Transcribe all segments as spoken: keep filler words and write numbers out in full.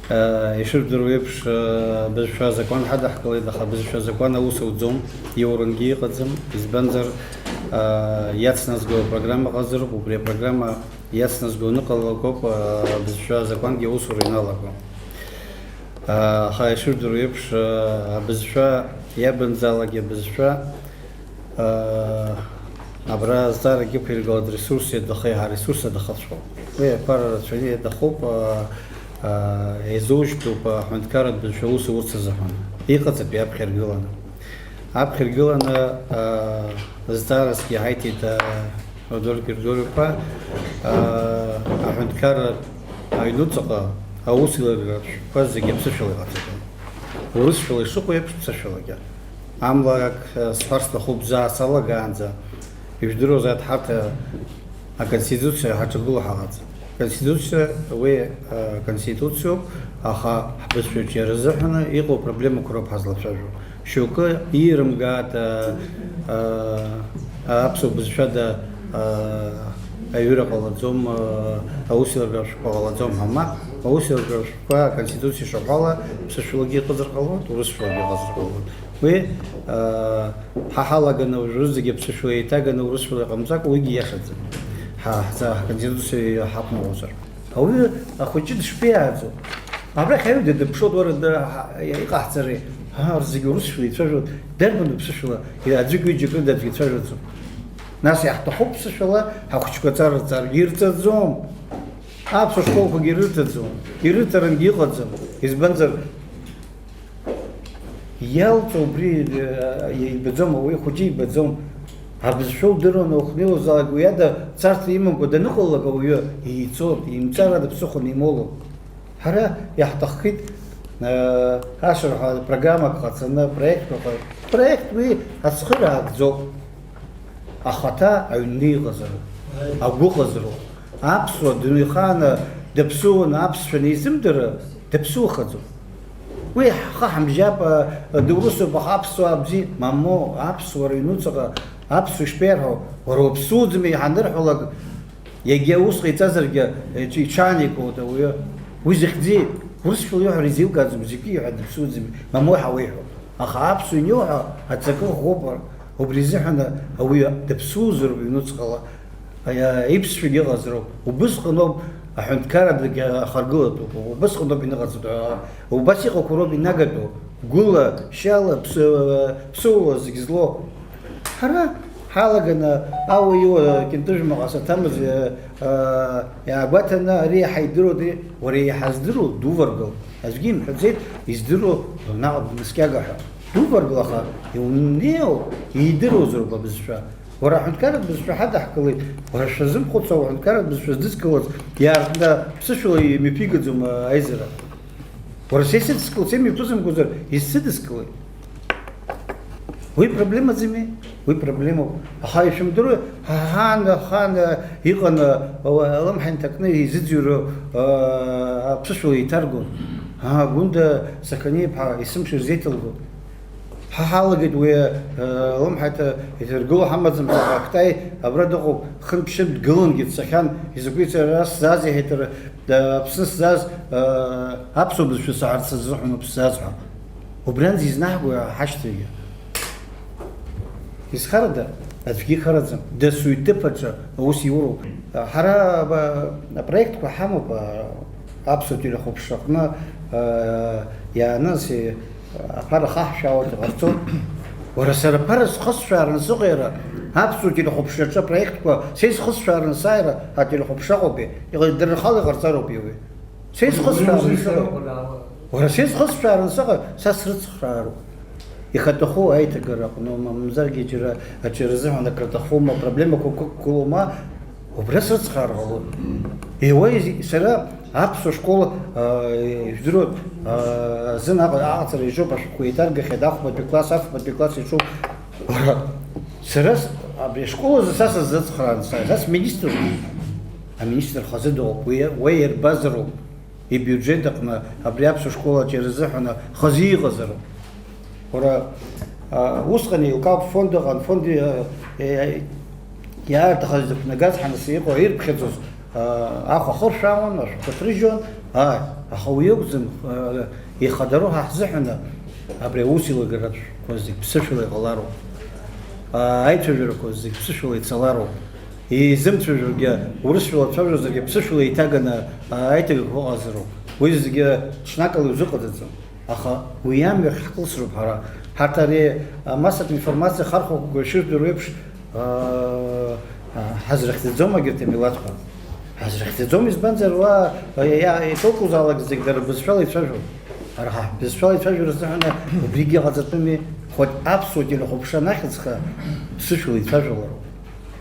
Ишыжәдыруа еиԥш, абызшәа азакәан ҳадаҳкылеит, аха абызшәа азакәан аус ауӡом, иурангьы иҟаӡам, избанзар, иацназго апрограмма ыҟазароуп, убри апрограмма иацназго аныҟалалакоуп, абызшәа азакәангьы аусура иналаго. Аха ишыжәдыруа еиԥш, абызшәа иабанӡаалак абызшәа, Абра азҵаарагьы ықәиргылеит ресурс иадаха, еиҳа ресурс адаха цәоуп. Уи ақәара рацәаны иадахоуп, еизоужьтәуп аҳәынҭқарратә бызшәа аус аурц азыҳәан. Иҟаҵатәи аԥхьа иргыланы. Аԥхьа иргыланы, зҵаарасгьы иҳаиҭеит, Радор Григорий-иԥа, аҳәынҭқарра аҩнуҵаҟа аус еилыргара ашәҟәқәа зегьы аԥсышәала иҟаҵатәын. Урысшәала ишыҟоу еиԥш ԥсышәалагьы. Амла ак, э, сҳәар сҭахуп, заа салагаанӡа, ижәдыруазааит, ҳарҭ, э, аконституциа ҳаҿагыло ҳаҟаӡам. Аконституциа, уи, э, аконституциоуп, аха ҳбызшәаҿы иара азыҳәаны иҟоу апроблемақәа роуп ҳазлацәажәо. Шьоукы иирымгааит, э, э, аԥсуа бызшәада, э, аҩыра ҟалаӡом, э, аусеилыргара ашәҟәқәа ҟалаӡом ҳәа. Мап, аусеилыргара ашәҟәқәа аконституциа шаҟәала ԥсышәалагьы иҟазар ҟалоит, урысшәалагьы иҟазар ҟалоит. Уи, аа, ҳа ҳалаганы уажәы зегьы аԥсышәала еиҭаганы урысшәала иҟамҵакәа, уигьы иашаӡам. Ҳа, ҳза-, ҳконституциа ҳақәнаҟәозар. Ауаҩы ахәыҷы дышԥеиааӡо? Абрахь аҩыда дыԥшуеит, уара, да, ҳа, иҟаҳҵари? Аа, зегьы урысшәала ицәажәоит, дарбан аԥсышәала? Аӡәык-ҩыџьак рыда аӡәгьы ицәажәаӡом. Нас иаҳҭахуп ԥсышәала ҳахәыҷқәа ҵара рҵар, ирҵаӡом. Аԥсуа школқәагьы ирырҭаӡом, ирырҭарангьы иҟаӡам. Избанзар, Иалҵ убри, э, ибаӡом, ауаҩы хәыҷы ибаӡом. Абызшәа удыруан, уахнеилозаалак уи ада царҭа имамкәа даныҟалалак ауаҩы, еицәоуп, имҵарада ԥсыхәа анимоуло. Ҳара иаҳҭаххеит, э, ашырҳәа программак ҟаҵаны, проектқәа ҟа-, проект уи ацхыра аагӡоуп. Ахаҭа аҩны иҟазароуп, агәы ыҟазароуп. Аԥсуа дунеихааны даԥсуаны аԥсшәа анизымдыра, даԥсуахаӡом. Уи ҳхы ҳамжьап, а, дурысуп, аха аԥсуаа бзиа, мамоу, аԥсуара иануҵаҟа, аԥсуа ишԥеиарҳәо, уара уаԥсуаӡами ҳанырҳәалак, иагьа ус ҟаиҵазаргьы, иҽ-, иҽааникылоит ауаҩы. Уи захьӡи? Урысшәала иуҳәар изеилкааӡом, зегьы иҳәа даԥсуаӡами, мамоу ҳауеиҳәо. Аха аԥсуа ианиуҳәа аҵакы ӷәӷәоуп, убри азыҳәан ауаҩы даԥсуазароуп иҩнуҵҟала. Аиа-, иԥсшәагьы ыҟазароуп. Убысҟаноуп аҳәынҭқарратәгьы ахаргылатәуп. Убысҟаноуп иныҟаҵатәу. Убас иҟақәоу роуп инагатәу. Гәыла, шьала, ԥсы-, ԥсыуала зегь злоу. Ҳара ҳалаганы ауаҩы кьынтыжәмаҟа саҭамыз, э, э, иаагәаҭаны ари иаҳа идыруеит, ари уара иаҳа здыруа дуваргыл. Аӡәгьы имҳәаӡеит, издыруа наҟ днаскьага ҳәа. Дуваргыл, аха иунеиуа, иидыруазароуп абызшәа. Уара аҳәынҭқарратә бызшәа ҳадаҳкылеит, уара шәазымхәыцуа, уҳәынҭқарратә бызшәа здызкылаз иаартны ԥсышәала имҩаԥигаӡом аизара. Уара са исыдыскылеит, са имҩаԥызымгозар, исыдыскылеит. Уи проблемаӡами? Уи проблемоуп. Аха ишәымдыруеи, ҳа ҳаан, ҳаан иҟан, алымҳа инҭакны изыӡырҩуа, а, аԥсышәала еиҭаргон. Аа, Гәында Сақаниа-иԥҳа есымша ирзеиҭалгон. Ҳа ҳалагеит уи, э, лымҳаҭа иҭаргыло ҳамаӡам, ҳаҟа Кәтаи абра дыҟоуп, хынтә-ԥшьынтә дгылангьы дцахьан, изакәи сара сзааз иҳәеит, ара, да, Аԥсны сзааз, э, аԥсуа бызшәа саҳарц сазыҳәан ауп сзааз ҳәа. Убранӡа изнаҳгои ҳашьҭагьы? Изхарада? Аӡәгьы ихараӡам. Дасу иҭыԥ аҿы аус иуроуп. Ҳара, ба, апроектқәа ҳамоуп, а, аԥсуа телехәаԥшраҟны, а, иааныз, и-, аԥара хаҳшәаауеит, иҟарҵоит. Уара, сара аԥара схысшәаараны сыҟоу иара, аԥсуа телехәаԥшраҿы апроектқәа са исхысшәаараны сааира ателехәаԥшра ыҟоупеи, иҟ-, дара рхала иҟарҵароупеи уи? Са исхысшәаараны сыҟоу. Уара, са исхысшәаараны сыҟоу, са срыцхраароуп. Ихаҭаху аиҭагара аҟноума, мамзаргьы џьара аҿы рзыҳәан акры аҭахума, апроблемақәа ықәгылоума, убра срыцхраар ҟалоит. Еуеи, сара аԥсуа школ, а, ижәдыруеит, а, азын аҟ-, аҟаҵара иаҿуп, ашәҟәқәа еиҭаргахьеит, ахәбатәи класс, афбатәи класс иаҿуп. Уара, сара с-, абри ашкол азы са сыззыцхрааны сааит, са сминистрроуп. Аминистр хазы дыҟоуп, уи, уи ирбазароуп. Ибиуџьет аҟны абри аԥсуа школ аҿы ирзыҳәаны хазы иҟазароуп. Уара, а, усҟан еилкаауп, фонд ыҟан, фонд, а, е-, иаарҭахыз зықәнагаз ҳанасы иҟоу ирԥхьаӡоз, а, ахә ахыршәаауан, ашәҟәқәа ҭрыжьуан, Ааи, аха уи акәӡам, ихадароу ҳа ҳзыҳәаны абри аус еилагаратәқәа зегь ԥсышәала иҟалароуп. Аицәажәарақәа зегь ԥсышәала ицалароуп. Изымцәажәогьы, урысшәала дцәажәозаргьы, ԥсышәала еиҭаганы аиҭагақәа ыҟазароуп. Уи зегьы ҽнакала иузыҟаҵаӡом. Аха уи амҩахь ҳкылсроуп ҳара. Ҳарҭ ари амассатә информациа хархәақәа шәыжәдыруа еиԥш, аа, ҳазрыхьӡаӡом егьырҭ амилаҭқәа. Ҳазрыхьӡаӡом, избанзар, уа, иа-, иа-, иахьакәызаалак зегь дара рбызшәала ицәажәон. Ҳара ҳбызшәала ицәажәара азыҳәан убригьы ҟаҵатәыми, хоть аԥсуа телехәаԥшра анахьыӡха, ԥсышәала ицәажәалароуп.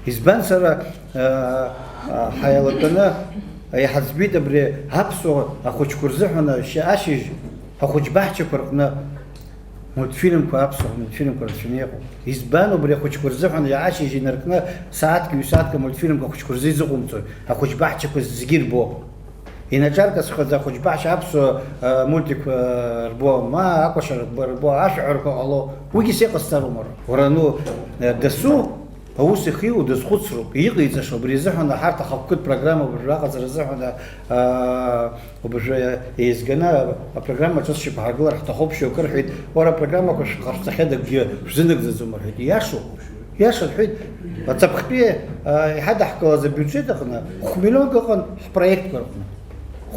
Избан сара, аа, аа, ҳаилатәаны иҳаӡбеит абри аԥсуа ахәыҷқәа рзыҳәан ашьа-, ашьыжь ахәыҷбаҳчақәа рҟны мультфильмқәа, аԥсуа мультфильмқәа рацәаны иҟоуп. Избан убри ахәыҷқәа рзыҳәан ашьыжь инаркны сааҭк, ҩ-сааҭк амультфильмқәа ахәыҷқәа рзы изыҟоумҵои? Ахәыҷбаҳчақәа зегьы ирбо. Инаҿаркасхьоуп ахәыҷбаҳча аԥсуа, а, мультикқәа рбо, ма акәашара рбо, ашәаҳәарақәа ҟало. Уигьы сеиҟасҵароума? Уара, ну, а, дасу аус ихиоу дазхәыцроуп, иҟаиҵаша убри азыҳәан ҳарҭ ахықәкытә программа абыржәы аҟаҵара азыҳәан, а, Убыржәы еизганы апрограмма ҿыц шьақәҳаргылар ҳҭахуп, шьоукы рҳәеит, уара, апрограммақәа шәҟарҵахьеит, акгьы шәзынагӡаӡом рҳәеит. Иашоуп, иаша рҳәеит. Аҵыԥхтәи, а, иҳадаҳкылаз абиуџьет аҟны хә-миллионк ыҟан ҳпроектқәа рҟны.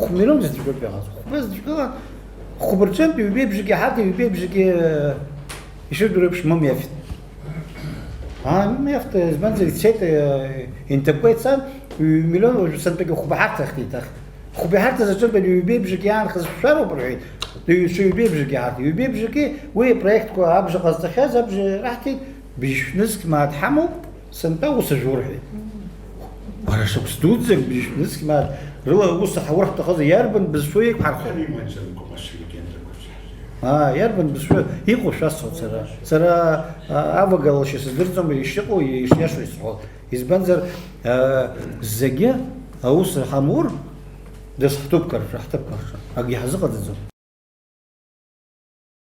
Хә-миллионк заҵәык иаҟаз, хәба заҵәык ыҟан, хәба рҿынтә ҩбеи бжаки ҳарҭ, ҩбеи бжаки, а, ишыжәдыруа еиԥш, мым иафеит. А, мым иафеит, избанзар, ицеит, а, инҭакқәа ицан, ҩ-, миллион уажә сантәагьы хәба ҳарҭахт еиҭах. Хәбеиҳарҭа заҵәынтәи ҩбеи бжаки иаанхаз шәшәароуп рҳәеит. Ҩ-, ҩбеи бжаки иаҳарҭ. Ҩбеи бжаки уи апроектқәа абжа ҟазҵахьаз абжа раҳҭеит, бжьышә нызқь мааҭ ҳамоуп, сынтәа ус ажәу рҳәеит. Бара шықәс дуӡӡак бжьышә нызқь мааҭ рыла ус ҳаур ҳҭахызар, иарбан бызшәоу еиқәҳархо? Аа, иарбан бызшәа иҟоу шәасҳәоит сара. Сара, а, авагала шьа сыздырӡом, ишыҟоу, ишиашоу исҳәоит. Избанзар, а, зегьы аус ҳамур, дазхтәуп каршәа, ҳҭыԥқәа рҿы. Акгьы ҳазыҟаҵаӡом.